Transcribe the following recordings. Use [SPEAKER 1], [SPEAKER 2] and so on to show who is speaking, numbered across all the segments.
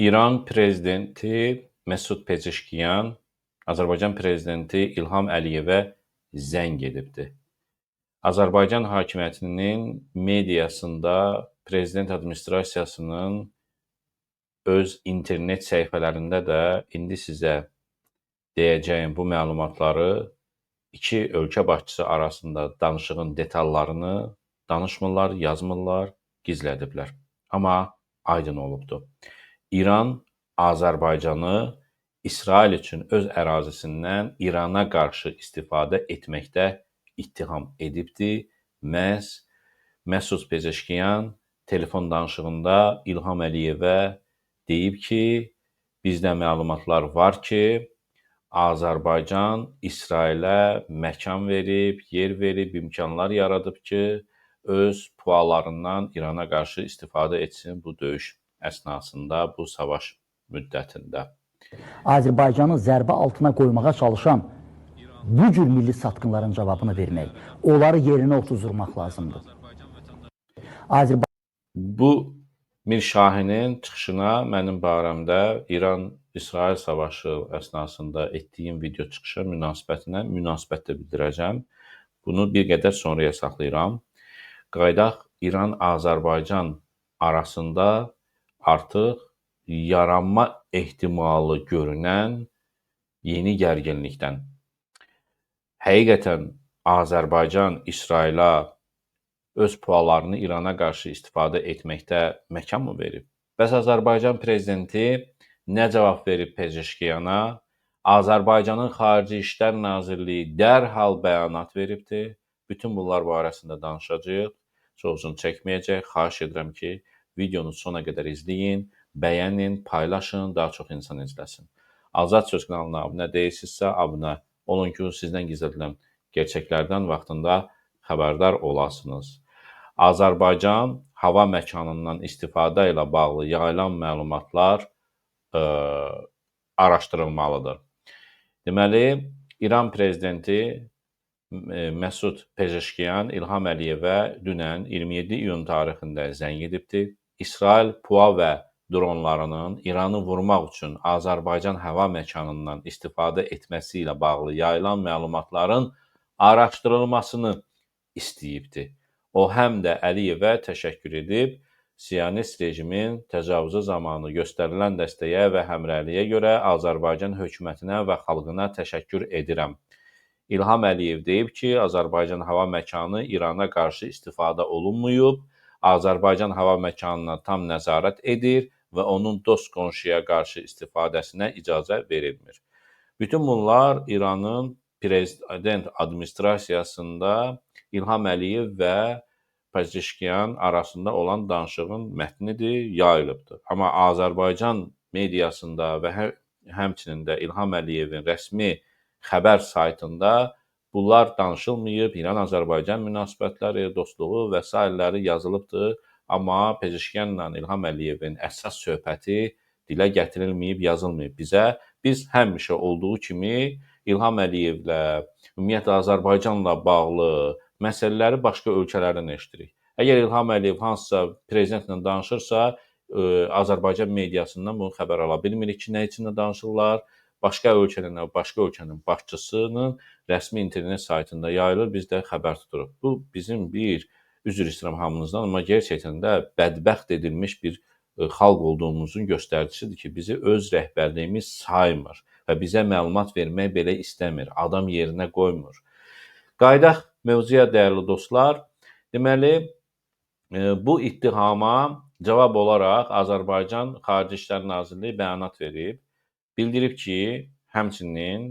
[SPEAKER 1] İran prezidenti Məsud Pezeşkiyan Azərbaycan prezidenti İlham Əliyevə zəng edibdir. Azərbaycan hakimiyyətinin mediasında prezident administrasiyasının öz internet səhifələrində də indi sizə deyəcəyim bu məlumatları iki ölkə başçısı arasında danışığın detallarını danışmırlar, yazmırlar, gizlədiblər. Amma aydın olubdur. İran Azərbaycanı İsrail üçün öz ərazisindən İrana qarşı istifadə etməkdə ittiham edibdir. Məhz Məsud Pezeşkiyan telefon danışığında İlham Əliyevə deyib ki, bizdə məlumatlar var ki, Azərbaycan İsrailə məkan verib, yer verib, imkanlar yaradıb ki, öz pualarından İrana qarşı istifadə etsin bu döyüş əsnasında, bu savaş müddətində.
[SPEAKER 2] Azərbaycanı zərbə altına qoymağa çalışan bu cür milli satqınların cavabını vermək, onları yerinə otuzdurmaq lazımdır.
[SPEAKER 1] Bu Mirşahinin çıxışına mənim barəmdə İran-İsrail savaşı əsnasında etdiyim video çıxışa münasibətinə münasibət də bildirəcəm. Bunu bir qədər sonraya saxlayıram. Qayıdaq İran-Azərbaycan arasında artıq yaranma ehtimalı görünən yeni gərginlikdən. Həqiqətən Azərbaycan İsrailə öz pualarını İrana qarşı istifadə etməkdə məkan mı verib? Bəs Azərbaycan prezidenti nə cavab verib Pezeşkiyana? Azərbaycanın Xarici İşlər Nazirliyi dərhal bəyanat veribdir. Bütün bunlar barəsində danışacağıq. Çox uzun çəkməyəcək. Xahiş edirəm ki, videonu sona qədər izləyin, bəyənin, paylaşın, daha çox insan izləsin. Azad Söz kanalına abunə deyilsinizsə, abunə olun ki, sizdən gizlədilən gerçəklərdən vaxtında xəbərdar olasınız. Azərbaycan hava məkanından istifadə ilə bağlı yayılan məlumatlar araşdırılmalıdır. Deməli, İran prezidenti Məsud Pezeşkiyan İlham Əliyevə dünən 27 iyun tarixində zəng edibdir. İsrail PUA və dronlarının İranı vurmaq üçün Azərbaycan hava məkanından istifadə etməsi ilə bağlı yayılan məlumatların araşdırılmasını istəyibdir. O həm də Əliyevə təşəkkür edib, Siyonist rejimin təcavüzü zamanı göstərilən dəstəyə və həmrəyliyə görə Azərbaycan hökumətinə və xalqına təşəkkür edirəm. İlham Əliyev deyib ki, Azərbaycan hava məkanı İrana qarşı istifadə olunmayıb, Azərbaycan hava məkanına tam nəzarət edir və onun dost qonşuya qarşı istifadəsinə icazə verilmir. Bütün bunlar İranın prezident administrasiyasında İlham Əliyev və Pezeşkiyan arasında olan danışığın mətnidir, yayılıbdır. Amma Azərbaycan mediasında və həmçinin də İlham Əliyevin rəsmi xəbər saytında bunlar danışılmayıb, İran-Azərbaycan münasibətləri, dostluğu və sairələri yazılıbdır. Amma Pezeşkiyanla İlham Əliyevin əsas söhbəti dilə gətirilməyib, yazılmayıb bizə. Biz həmişə olduğu kimi İlham Əliyevlə, ümumiyyətlə Azərbaycanla bağlı məsələləri başqa ölkələrdən eşidirik. Əgər İlham Əliyev hansısa prezidentlə danışırsa, Azərbaycan mediasından bunu xəbər ala bilmirik ki, nə üçün danışırlar. Başqa ölkənin, başqa ölkənin başçısının rəsmi internet saytında yayılır, biz də xəbər tuturuq. Bu bizim bir, üzr istəyirəm hamınızdan, amma gerçəkdən də bədbəxt edilmiş bir xalq olduğumuzun göstəricisidir ki, bizi öz rəhbərliyimiz saymır və bizə məlumat vermək belə istəmir, adam yerinə qoymur. Qayıdaq mövzuya, dəyərli dostlar. Deməli, bu ittihama cavab olaraq Azərbaycan Xarici İşlər Nazirliyi bəyanat verib. Bildirib ki, həmçinin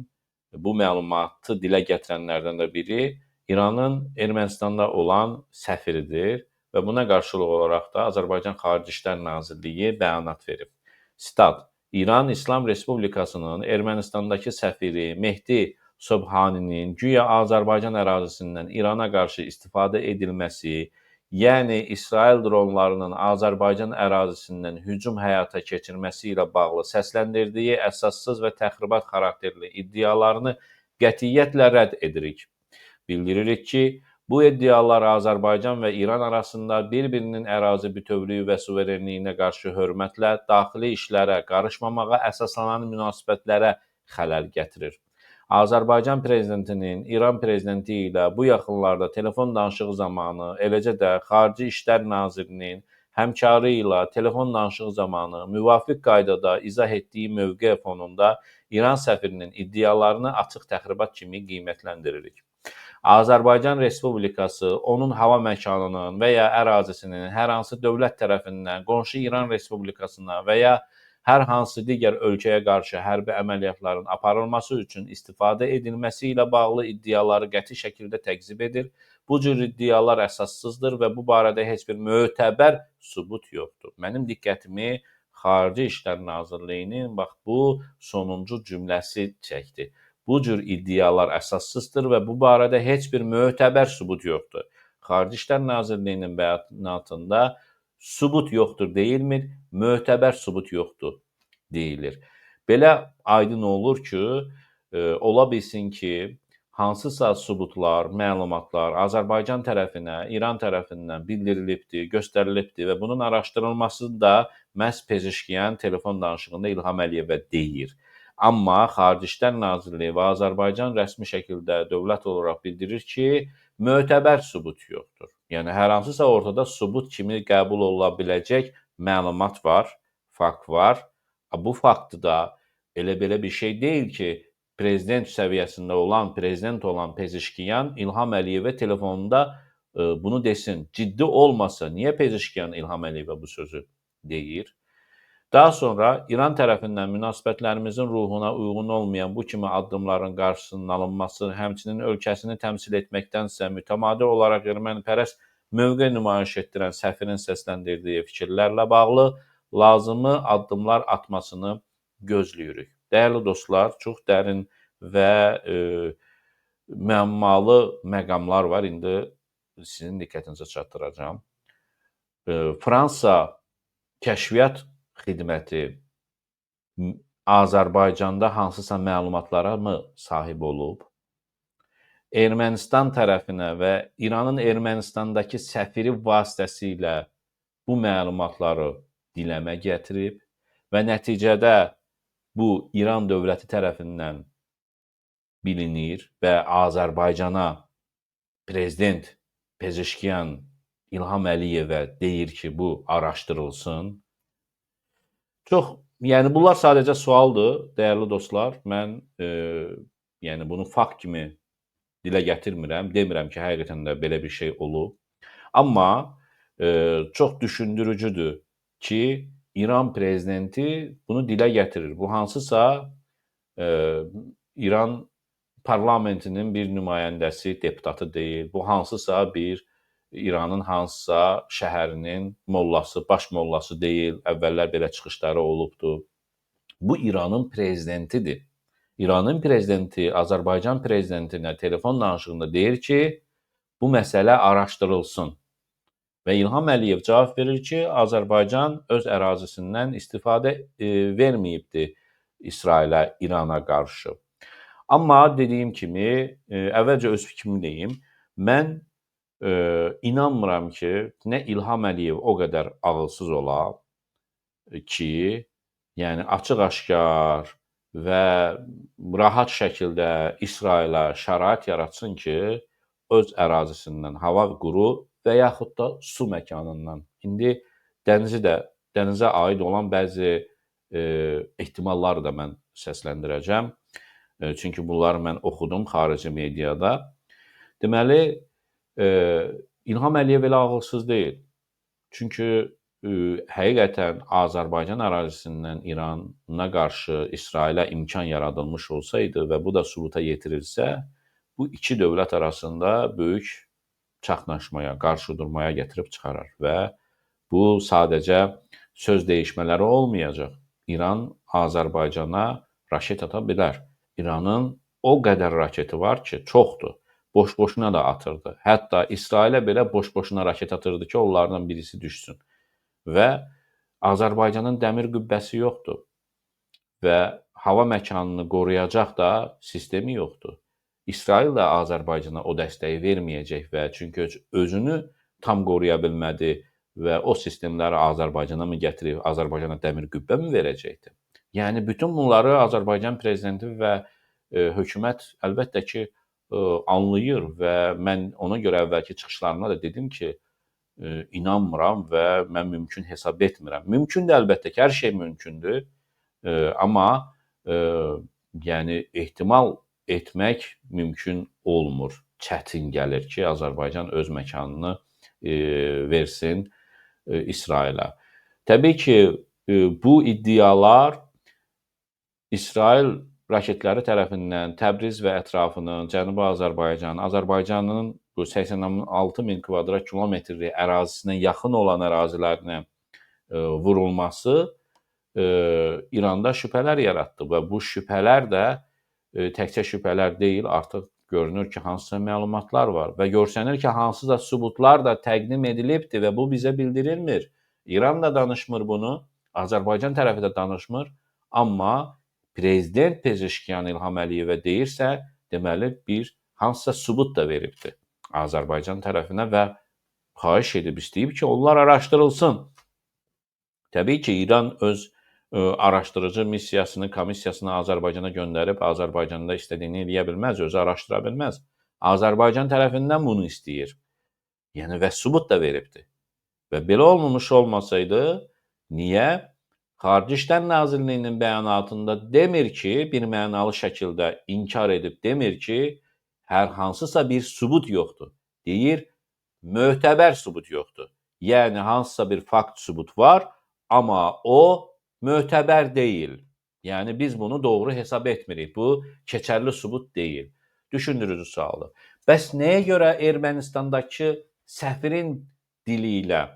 [SPEAKER 1] bu məlumatı dilə gətirənlərdən də biri İranın Ermənistanda olan səfiridir və buna qarşılıq olaraq da Azərbaycan Xarici İşlər Nazirliyi bəyanat verib. Sitat: İran İslam Respublikasının Ermənistandakı səfiri Mehdi Sobhaninin güya Azərbaycan ərazisindən İrana qarşı istifadə edilməsi, yəni İsrail dronlarının Azərbaycan ərazisindən hücum həyata keçirməsi ilə bağlı səsləndirdiyi əsassız və təxribat xarakterli iddialarını qətiyyətlə rədd edirik. Bildiririk ki, Bu iddialar Azərbaycan və İran arasında bir-birinin ərazi bütövlüyü və suverenliyinə qarşı hörmətlə daxili işlərə qarışmamağa əsaslanan münasibətlərə xələl gətirir. Azərbaycan prezidentinin İran prezidenti ilə bu yaxınlarda telefon danışığı zamanı, eləcə də Xarici İşlər Nazirinin həmkarı ilə telefon danışığı zamanı müvafiq qaydada izah etdiyi mövqe fonunda İran səfirinin iddialarını açıq təxribat kimi qiymətləndiririk. Azərbaycan Respublikası onun hava məkanının və ya ərazisinin hər hansı dövlət tərəfindən qonşu İran Respublikasına və ya hər hansı digər ölkəyə qarşı hərbi əməliyyatların aparılması üçün istifadə edilməsi ilə bağlı iddiaları qəti şəkildə təqzib edir. Bu cür iddialar əsassızdır və bu barədə heç bir mötəbər sübut yoxdur. Mənim diqqətimi Xarici İşlər Nazirliyinin bax bu sonuncu cümləsi çəkdi. Bu cür iddialar əsassızdır və bu barədə heç bir mötəbər sübut yoxdur. Xarici İşlər Nazirliyinin bəyanatında sübut yoxdur deyilmir, mötəbər sübut yoxdur deyilir. Belə aydın olur ki, ola bilsin ki, hansısa sübutlar, məlumatlar Azərbaycan tərəfinə, İran tərəfindən bildirilibdir, göstərilibdir və bunun araşdırılması da məhz Pezeşkiyan telefon danışığında İlham Əliyevə deyir. Amma Xarici İşlər Nazirliyi və Azərbaycan rəsmi şəkildə dövlət olaraq bildirir ki, mötəbər sübut yoxdur. Yəni hər hansısa ortada sübut kimi qəbul oluna biləcək məlumat var, fakt var. Bu faktı da elə belə bir şey deyil ki, prezident səviyyəsində olan, prezident olan Pezeşkiyan İlham Əliyevə telefonunda bunu desin. Ciddi olmasa niyə Pezeşkiyan İlham Əliyevə bu sözü deyir? Daha sonra İran tərəfindən münasibətlərimizin ruhuna uyğun olmayan bu kimi addımların qarşısının alınması, həmçinin ölkəsini təmsil etməkdənsə mütəmadi olaraq ermənipərəst mövqe nümayiş etdirən səfirin səsləndirdiyi fikirlərlə bağlı lazımi addımlar atmasını gözləyirik. Dəyərli dostlar, çox dərin və müəmmalı məqamlar var. İndi sizin diqqətinizə çatdıracağam. Fransa kəşfiyyat xidməti Azərbaycanda hansısa məlumatlara mı sahib olub? Ermənistan tərəfinə və İranın Ermənistandakı səfiri vasitəsilə bu məlumatları diləmə gətirib və nəticədə bu İran dövləti tərəfindən bilinir və Azərbaycana prezident Pezeşkiyan İlham Əliyevə deyir ki, bu araşdırılsın. Çox, yəni bunlar sadəcə sualdır, dəyərli dostlar. Mən yəni bunu fakt kimi dilə gətirmirəm, demirəm ki, həqiqətən də belə bir şey olub. Amma çox düşündürücüdür ki, İran prezidenti bunu dilə gətirir. Bu hansısa İran parlamentinin bir nümayəndəsi, deputatı deyil. Bu hansısa bir İranın hansısa şəhərinin mollası, baş mollası deyil. Əvvəllər belə çıxışları olubdu. Bu İranın prezidentidir. İranın prezidenti Azərbaycan prezidentinə telefon danışığında deyir ki, bu məsələ araşdırılsın. Və İlham Əliyev cavab verir ki, Azərbaycan öz ərazisindən istifadə verməyibdir İsrailə, İrana qarşı. Amma dediyim kimi, əvvəlcə öz fikrimi deyim. Mən inanmıram ki, nə İlham Əliyev o qədər ağılsız ola ki, yəni açıq-aşkar və rahat şəkildə İsrailə şərait yaratsın ki, öz ərazisindən hava quru və yaxud da su məkanından. İndi dənizi də, dənizə aid olan bəzi ehtimalları da mən səsləndirəcəm. Çünki bunları mən oxudum xarici mediada. Deməli, İlham Əliyev elə ağılsız deyil. Çünki həqiqətən Azərbaycan ərazisindən İrana qarşı İsrailə imkan yaradılmış olsaydı və bu da sübuta yetirilsə, bu iki dövlət arasında böyük çaxnaşmaya, qarşıdurmaya gətirib çıxarar və bu sadəcə söz dəyişmələri olmayacaq. İran Azərbaycana raket ata bilər. İranın o qədər raketi var ki, çoxdur. Boş-boşuna da atırdı. Hətta İsrailə belə boş-boşuna raket atırdı ki, onlardan birisi düşsün. Və Azərbaycanın dəmir qübbəsi yoxdur və hava məkanını qoruyacaq da sistemi yoxdur. İsrail də Azərbaycana o dəstəyi verməyəcək və çünki özünü tam qoruya bilmədi və o sistemləri Azərbaycana mı gətirib, Azərbaycana dəmir qübbə mi verəcəkdi? Yəni bütün bunları Azərbaycan prezidenti və hökumət əlbəttə ki, anlayır və mən ona görə əvvəlki çıxışlarımda da dedim ki, inanmıram və mən mümkün hesab etmirəm. Mümkündür əlbəttə ki, hər şey mümkündür. Amma yəni ehtimal etmək mümkün olmur. Çətin gəlir ki, Azərbaycan öz məkanını versin İsrailə. Təbii ki, bu iddialar İsrail raketləri tərəfindən Təbriz və ətrafının, Cənubi Azərbaycan, Azərbaycanın bu 86 min kvadrat kilometrlik ərazisinə yaxın olan ərazilərinə vurulması İranda şübhələr yaratdı və bu şübhələr də təkcə şübhələr deyil, artıq görünür ki, hansısa məlumatlar var və görsənir ki, hansısa sübutlar da təqdim edilibdir və bu bizə bildirilmir. İran da danışmır bunu, Azərbaycan tərəfi də danışmır, amma prezident Pezeşkiyan İlham Əliyevə deyirsə, deməli bir hansısa sübut da veribdir Azərbaycan tərəfinə və xahiş edib istəyib ki, onlar araşdırılsın. Təbii ki, İran öz araşdırıcı missiyasını, komissiyasını Azərbaycana göndərib, Azərbaycanda istədiyini eləyə bilməz, özü araşdıra bilməz. Azərbaycan tərəfindən bunu istəyir. Yəni və sübut da veribdir. Və belə olmamış olmasaydı, niyə Xarici İşlər Nazirliyinin bəyanatında demir ki, bir mənalı şəkildə inkar edib demir ki, hər hansısa bir sübut yoxdur. Deyir, mötəbər sübut yoxdur. Yəni hansısa bir fakt sübut var, amma o mötəbər deyil. Yəni biz bunu doğru hesab etmirik. Bu keçərli sübut deyil. Düşündürücü sualdır. Bəs nəyə görə Ermənistandakı səfirin dili ilə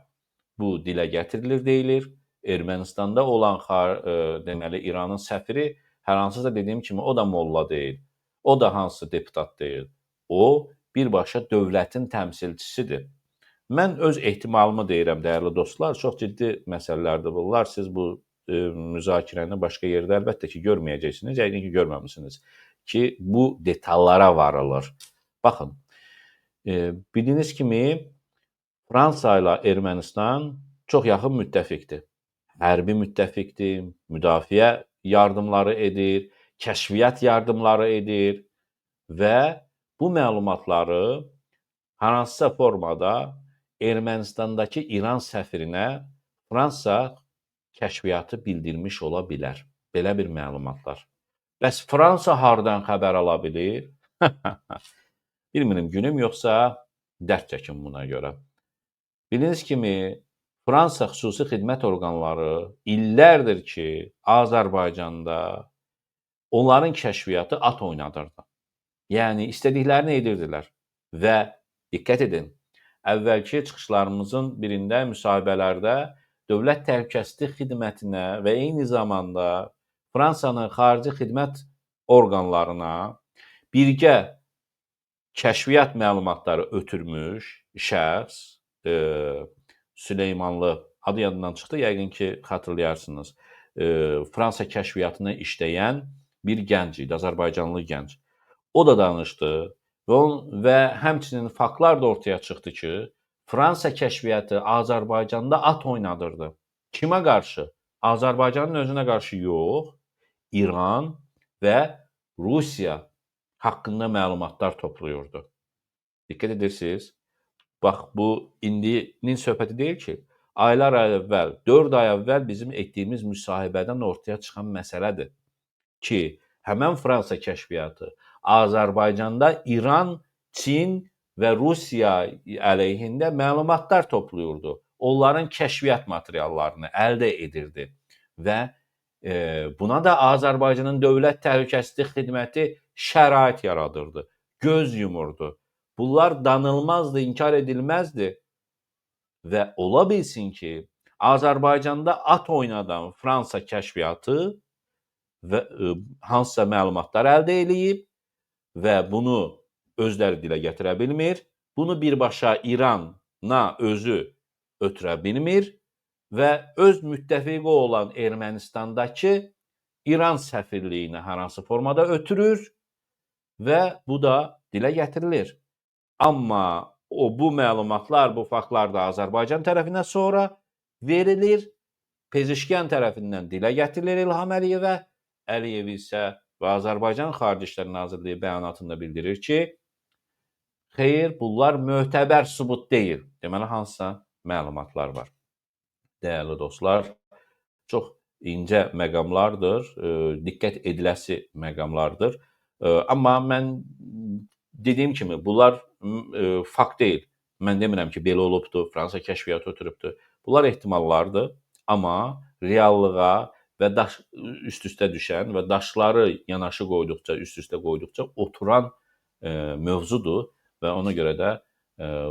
[SPEAKER 1] bu dilə gətirilir deyilir? Ermənistanda olan deməli İranın səfiri hər hansısa dediyim kimi o da molla deyil. O da hansısa deputat deyil. O birbaşa dövlətin təmsilçisidir. Mən öz ehtimalımı deyirəm dəyərli dostlar, çox ciddi məsələlərdir bunlar. Siz bu müzakirəni başqa yerdə əlbəttə ki, görməyəcəksiniz, yəqin ki, görməmisiniz ki, bu detallara varılır. Baxın, bildiyiniz kimi Fransa ilə Ermənistan çox yaxın müttəfiqdir. Hərbi müttəfiqdir, müdafiə yardımları edir, kəşfiyyat yardımları edir və bu məlumatları hansısa formada Ermənistandakı İran səfirinə Fransa kəşfiyyatı bildirmiş ola bilər. Belə bir məlumatlar. Bəs Fransa hardan xəbər ala bilir? Bilmirəm, günüm yoxsa dərd çəkim buna görə. Bildiyiniz kimi, Fransa xüsusi xidmət orqanları illərdir ki, Azərbaycanda onların kəşfiyyatı at oynadırdı. Yəni, istədiklərini edirdilər və diqqət edin, əvvəlki çıxışlarımızın birində, müsahibələrdə Dövlət Təhlükəsizlik Xidmətinə və eyni zamanda Fransanın xarici xidmət orqanlarına birgə kəşfiyyat məlumatları ötürmüş şəxs, Süleymanlı, adı yadından çıxdı, yəqin ki, xatırlayarsınız, Fransa kəşfiyyatına işləyən bir gənc idi, Azərbaycanlı gənc. O da danışdı və həmçinin faktlar da ortaya çıxdı ki, Fransa kəşfiyyatı Azərbaycanda at oynadırdı. Kimə qarşı? Azərbaycanın özünə qarşı yox, İran və Rusiya haqqında məlumatlar toplayırdı. Diqqət edirsiniz? Bax, bu indinin söhbəti deyil ki, aylar əvvəl, 4 ay əvvəl bizim etdiyimiz müsahibədən ortaya çıxan məsələdir ki, həmən Fransa kəşfiyyatı Azərbaycanda İran, Çin və Rusiya əleyhində məlumatlar toplayırdı. Onların kəşfiyyat materiallarını əldə edirdi və buna da Azərbaycanın Dövlət Təhlükəsizlik Xidməti şərait yaradırdı, göz yumurdu. Bunlar danılmazdı, inkar edilməzdi və ola bilsin ki, Azərbaycanda at oynadan Fransa kəşfiyyatı və hansısa məlumatlar əldə eləyib və bunu özləri dilə gətirə bilmir. Bunu birbaşa İrana özü ötürə bilmir və öz müttəfiqi olan Ermənistandakı İran səfirliyinə hər hansı formada ötürür Və bu da dilə gətirilir. Amma bu məlumatlar, bu faktlar da Azərbaycan tərəfinə sonra verilir. Pezeşkiyan tərəfindən dilə gətirilir İlham Əliyevə. Əliyev isə və Azərbaycan Xarici İşlər Nazirliyi bəyanatında bildirir ki, xeyr, bunlar mötəbər sübut deyil. Deməli, hansısa məlumatlar var. Dəyərli dostlar, çox incə məqamlardır, diqqət ediləsi məqamlardır. Amma mən dediyim kimi, bunlar fakt deyil. Mən demirəm ki, belə olubdur, Fransa kəşfiyyatı ötürübdür. Bunlar ehtimallardır, amma reallığa və daş üst-üstə düşən və daşları yanaşı qoyduqca, üst-üstə qoyduqca oturan mövzudur və ona görə də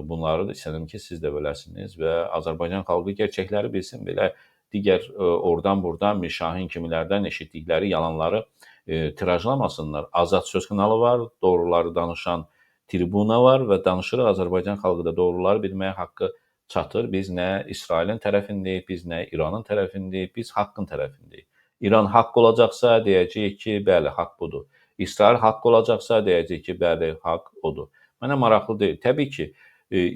[SPEAKER 1] bunları da istədim ki, siz də biləsiniz və Azərbaycan xalqı gerçəkləri bilsin, belə digər oradan buradan Mirşahin kimilərdən eşitdikləri yalanları tirajlamasınlar. Azad Söz kanalı var, doğruları danışan tribuna var və danışırıq. Azərbaycan xalqı da doğruları bilməyə haqqı çatır. Biz nə İsrailin tərəfindəyik, biz nə İranın tərəfindəyik, biz haqqın tərəfindəyik. İran haqq olacaqsa deyəcəyik ki, bəli, haqq budur. İsrail haqq olacaqsa deyəcəyik ki, bəli, haqq odur. Mənə maraqlı deyil. Təbii ki,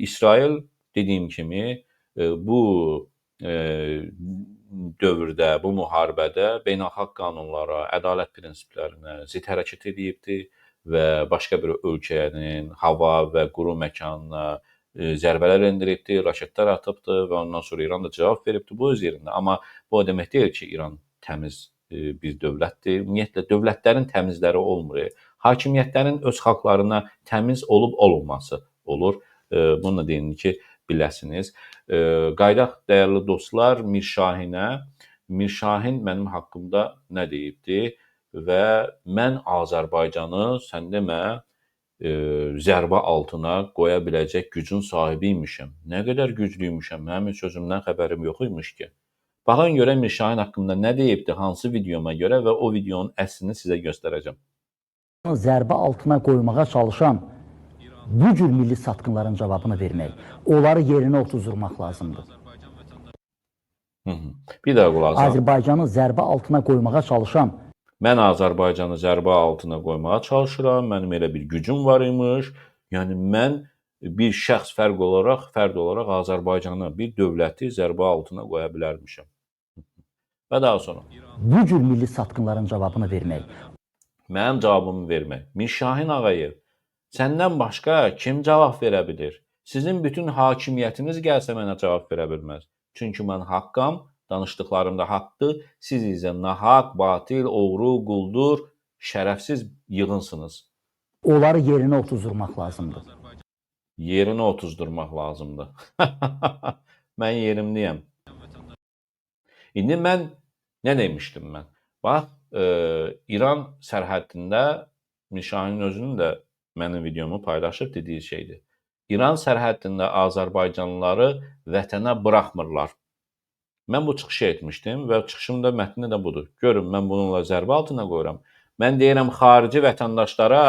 [SPEAKER 1] İsrail dediyim kimi bu dövrdə, bu müharibədə beynəlxalq qanunlara, ədalət prinsiplərinə zidd hərəkət edibdir və başqa bir ölkənin hava və quru məkanına zərbələr endiribdir, raketlər atıbdır və ondan sonra İran da cavab veribdir. Bu öz yerində. Amma bu o demək deyil ki, İran təmiz bir dövlətdir. Ümumiyyətlə dövlətlərin təmizləri olmur. Hakimiyyətlərin öz xalqlarına təmiz olub olmaması olur. Bunu da deyim ki, biləsiniz. Qayıdaq dəyərli dostlar Mirşahinə. Mirşahin mənim haqqımda nə deyibdi və mən Azərbaycanı sən demə zərbə altına qoya biləcək gücün sahibi imişəm. Nə qədər güclüymüşəm, mənim heç özümdən xəbərim yox imiş ki. Baxın görək Mirşahin haqqında nə deyibdi, hansı videoma görə və o videonun əslini sizə göstərəcəm.
[SPEAKER 2] Zərbə altına qoymağa çalışan bu cür milli satqınların cavabını vermək, onları yerinə otuzdurmaq lazımdır.
[SPEAKER 1] Bir daha qulaq asın.
[SPEAKER 2] Azərbaycanı zərbə altına qoymağa çalışan
[SPEAKER 1] Mən Azərbaycanı zərbə altına qoymağa çalışıram. Mənim elə bir gücüm var imiş. Yəni mən bir şəxs fərd olaraq Azərbaycanı, bir dövləti zərbə altına qoya bilərmişəm. Və daha sonra
[SPEAKER 2] bu cür milli satqınların cavabını vermək,
[SPEAKER 1] mənim cavabımı vermək. Mirşahin Ağayev, səndən başqa kim cavab verə bilir? Sizin bütün hakimiyyətiniz gəlsə mənə cavab verə bilməz. Çünki mən haqqam, danışdıqlarım da haqqdır. Siz isə nahaq, batil, oğru, quldur, şərəfsiz yığınsınız.
[SPEAKER 2] Onları yerinə otuzdurmaq lazımdır.
[SPEAKER 1] Yerinə otuzdurmaq lazımdır. Mən yerimdəyəm. İndi mən nə demişdim mən? Bax, İran sərhəddində Mirşahinin özünün də mənim videomu paylaşıb dediyi şeydir. İran sərhəddində Azərbaycanlıları vətənə buraxmırlar. Mən bu çıxışı etmişdim və çıxışımda mətni də budur. Görün, mən bununla zərbə altına qoyuram. Mən deyirəm, xarici vətəndaşlara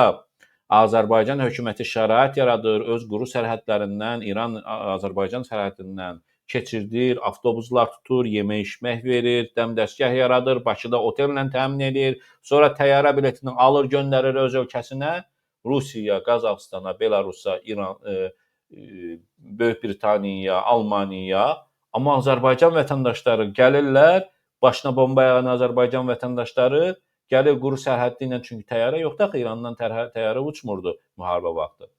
[SPEAKER 1] Azərbaycan hökuməti şərait yaradır, öz quru sərhədlərindən, İran-Azərbaycan sərhədindən keçirdir, avtobuslar tutur, yemək içmək verir, dəm-dəstgah yaradır, Bakıda otellə təmin edir, sonra təyyarə biletini alır, göndərir öz ölkəsinə, Rusiya, Qazaxıstana, Belarusa, İran, Böyük Britaniyaya, Almaniyaya. Amma Azərbaycan vətəndaşları gəlirlər, başına bomba yağan Azərbaycan vətəndaşları gəlir quru sərhəddi ilə, çünki təyyarə yoxdur axı, İrandan təyyarə uçmurdu müharibə vaxtı.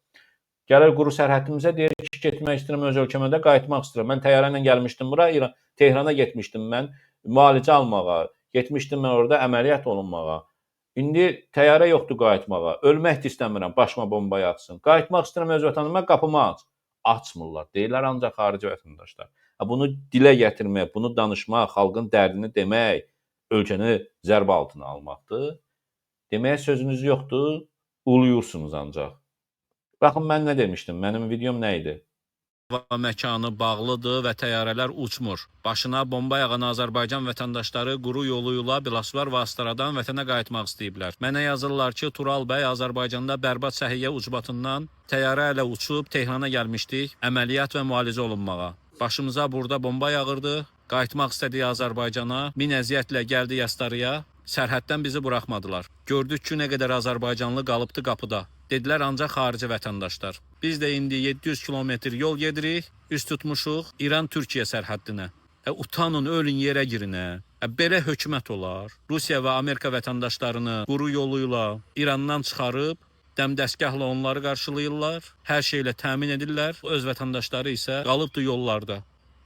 [SPEAKER 1] Gəlir quru sərhəddimizə, deyir ki, getmək istəyirəm öz ölkəmə də, qayıtmaq istəyirəm. Mən təyyarə ilə gəlmişdim bura, İran, Tehrana getmişdim mən müalicə almağa, getmişdim mən orada əməliyyat olunmağa. İndi təyyarə yoxdur qayıtmağa, ölmək də istəmirəm, başıma bomba yağsın. Qayıtmaq istəyirəm öz vətənimə, qapımı aç. Açmırlar, deyirlər ancaq xarici vətəndaşlar. Bunu dilə gətirmək, bunu danışmaq, xalqın dərdini demək, ölkəni zərbə altına almaqdır. Deməyə sözünüz yoxdur, uluyursunuz ancaq. Baxın, mən nə demişdim, mənim videom nə idi? Hava məkanı bağlıdır və təyyarələr uçmur. Başına bomba yağan Azərbaycan vətəndaşları quru yolu ilə bilasvar və Astaradan vətənə qayıtmaq istəyiblər. Mənə yazırlar ki, Tural bəy, Azərbaycanda bərbad səhiyyə ucbatından təyyarə ilə uçub Tehrana gəlmişdik, əməliyyat və müalicə olunmağa. Başımıza burada bomba yağırdı. Qayıtmaq istədik Azərbaycana. Min əziyyətlə gəldik Astaraya. Sərhəddən bizi buraxmadılar. Gördük ki, nə qədər azərbaycanlı qalıbdı qapıda. Dedilər ancaq xarici vətəndaşlar. Biz də indi 700 kilometr yol gedirik, üz tutmuşuq İran-Türkiyə sərhəddinə. Utanın, ölün yerə girin. Belə hökumət olar. Rusiya və Amerika vətəndaşlarını quru yolu ilə İrandan çıxarıb dəmdəstgahla onları qarşılayırlar, hər şeylə təmin edirlər. Öz vətəndaşları isə qalıbdı yollarda.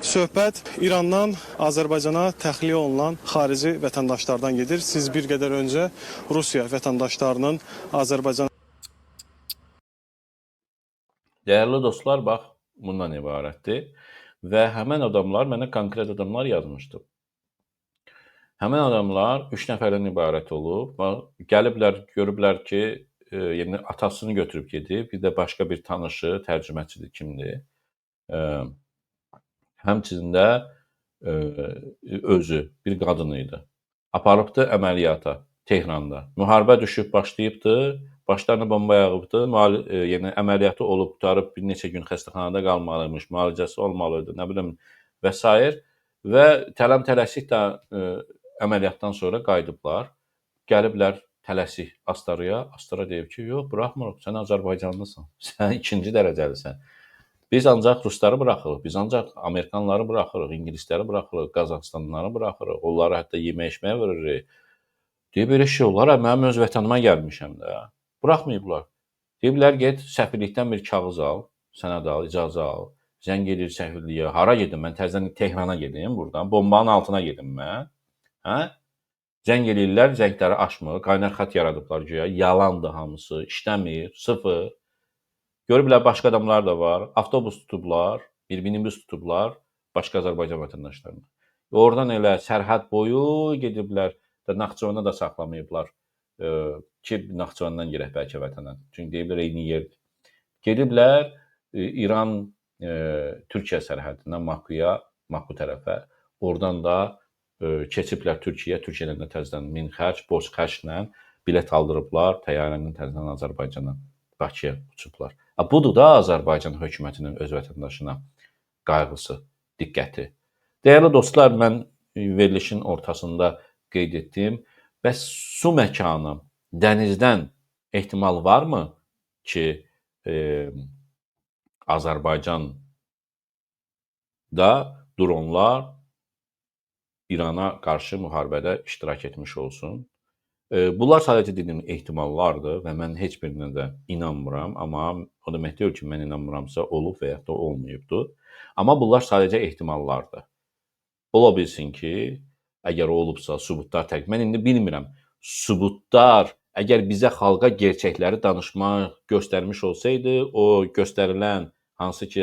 [SPEAKER 3] Söhbət İrandan Azərbaycana təxliyə olunan xarici vətəndaşlardan gedir. Siz bir qədər öncə Rusiya vətəndaşlarının Azərbaycana
[SPEAKER 1] Dəyərli dostlar, bax bundan ibarətdir və həmən adamlar mənə konkret adamlar yazmışdı. Həmən adamlar 3 nəfərdən ibarət olub və gəliblər, görüblər ki, yəni atasını götürüb gedib, bir də başqa bir tanışı, tərcüməçidir, kimdir. Həmçinin də özü bir qadın idi. Aparıbdı əməliyyata Tehranda. Müharibə düşüb başlayıbdı, başlarına bomba yağıbdı. Yəni əməliyyatı olub qurtarıb bir neçə gün xəstəxanada qalmalıymış, müalicəsi olmalıydı, nə bilim və sair və tələm-tələsik də əməliyyatdan sonra qayıdıblar. Gəliblər tələsik Astaraya. Astara deyib ki, yox, buraxmırıq, sən Azərbaycanlısan, sən ikinci dərəcəlisən. Biz ancaq rusları buraxırıq, biz ancaq amerikanları buraxırıq, ingilisləri buraxırıq, Qazaxıstanlıları buraxırıq, onlara hətta yemək içməyə veririk. Deyib, belə şey olar, mənim öz vətənimə gəlmişəm də. Buraxmayıblar. Deyiblər, get səfirlikdən bir kağız al, sənəd al, icazə al. Zəng edir səfirliyə. Hara gedim mən? Təzədən Tehrana gedim buradan. Bombanın altına gedim mən. Hə? Zəng eləyirlər, zəngləri açmır. Qaynar xətt yaradıblar güya. Yalandır hamısı, işləmir, sıfır. Görüblər başqa adamlar da var. Avtobus tutublar, bir minibüs tutublar başqa Azərbaycan vətəndaşlarını. Oradan elə sərhəd boyu gediblər. Naxçıvana da saxlamayıblar. Ki Naxçıvandan girək bəlkə vətənə. Çünki deyiblər eyni yerdir. Gediblər İran Türkiyə sərhədindən Makuya, Maku tərəfə. Oradan da keçiblər Türkiyə. Türkiyədən də təzədən min xərc, borc xərclə bilet aldırıblar. Təyyarənin təzədən Azərbaycana, Bakıya uçublar. Budur da Azərbaycan hökumətinin öz vətəndaşına qayğısı, diqqəti. Dəyərli dostlar, mən verilişin ortasında qeyd etdim. Bəs su məkanı dənizdən ehtimal varmı ki, Azərbaycanda dronlar İrana qarşı müharibədə iştirak etmiş olsun? Bunlar sadəcə dediyim ehtimallardır və mən heç birinə də inanmıram, amma o demək deyil ki, mən inanmıramsa olub və yaxud da olmayıbdır. Amma bunlar sadəcə ehtimallardır. Ola bilsin ki, əgər olubsa sübutlar təqdim. Mən indi bilmirəm, sübutlar əgər bizə xalqa gerçəkləri danışmaq göstərmiş olsaydı, o göstərilən hansı ki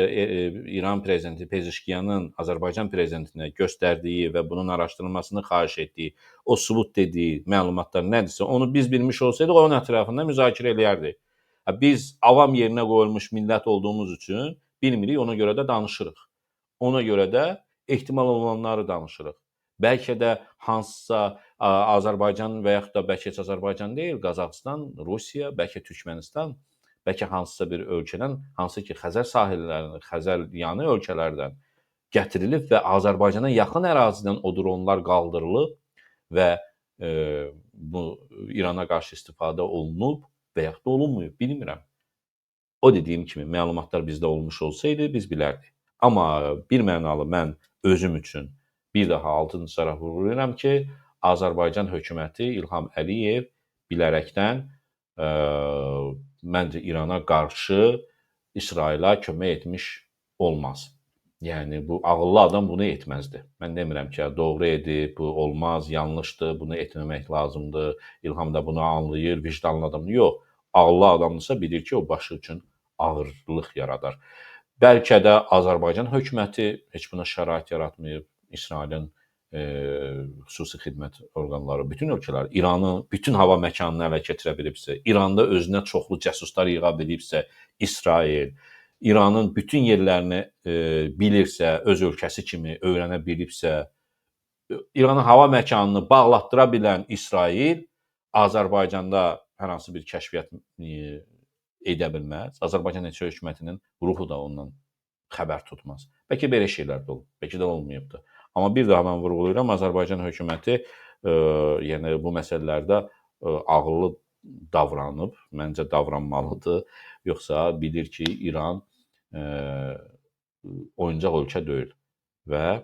[SPEAKER 1] İran prezidenti Pezeşkiyanın Azərbaycan prezidentinə göstərdiyi və bunun araşdırılmasını xahiş etdiyi o sübut dediyi məlumatlar nədirsə, onu biz bilmiş olsaydıq, onun ətrafında müzakirə eləyərdik. Biz avam yerinə qoyulmuş millət olduğumuz üçün bilmirik, ona görə də danışırıq. Ona görə də ehtimal olunanları danışırıq. Bəlkə də hansısa Azərbaycan və yaxud da bəlkə heç Azərbaycan deyil, Qazaxıstan, Rusiya, bəlkə Türkmənistan, bəlkə hansısa bir ölkədən, hansı ki Xəzər sahillərindən, Xəzər yanı ölkələrdən gətirilib və Azərbaycana yaxın ərazidən o dronlar qaldırılıb və bu İrana qarşı istifadə olunub və yaxud da olunmayıb, bilmirəm. O dediyim kimi məlumatlar bizdə olmuş olsaydı biz bilərdik. Amma bir mənalı mən özüm üçün bir daha altını çizərək vurğulayıram ki, Azərbaycan hökuməti İlham Əliyev bilərəkdən məncə İrana qarşı İsrailə kömək etmiş olmaz. Yəni bu ağıllı adam bunu etməzdi. Mən demirəm ki, doğru edib, bu olmaz, yanlışdır, bunu etməmək lazımdır. İlham da bunu anlayır, vicdanlı adamdır. Yox, ağıllı adamdırsa bilir ki, o başı üçün ağırlıq yaradar. Bəlkə də Azərbaycan hökuməti heç buna şərait yaratmayıb. İsrailin xüsusi xidmət orqanları, bütün ölkələr İranın bütün hava məkanını ələ keçirə bilibsə, İranda özünə çoxlu cəsuslar yığa bilibsə, İsrail İranın bütün yerlərini bilirsə, öz ölkəsi kimi öyrənə bilibsə, İranın hava məkanını bağlatdıra bilən İsrail Azərbaycanda hər hansı bir kəşfiyyat edə bilməz. Azərbaycan heç hökumətinin ruhu da ondan xəbər tutmaz. Bəlkə belə şeylər də olub, bəlkə də olmayıbdır. Amma bir daha mən vurğulayıram, Azərbaycan hökuməti Yəni bu məsələlərdə ağıllı davranıb, məncə davranmalıdır. Yoxsa bilir ki, İran oyuncaq ölkə deyil və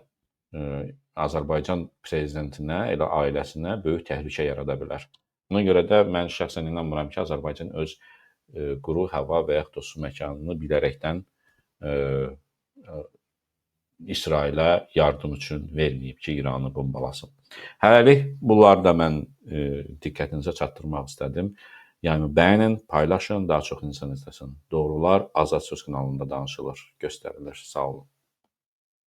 [SPEAKER 1] Azərbaycan prezidentinə, elə ailəsinə böyük təhlükə yarada bilər. Buna görə də mən şəxsən inanmıram ki, Azərbaycan öz quru hava və yaxud da su məkanını bilərəkdən İsrailə yardım üçün verməyib ki, İranı bombalasın. Hələlik bunları da mən diqqətinizə çatdırmaq istədim. Yəni bəyənin, paylaşın, daha çox insan izləsin. Doğrular Azad Söz kanalında danışılır, göstərilir. Sağ olun.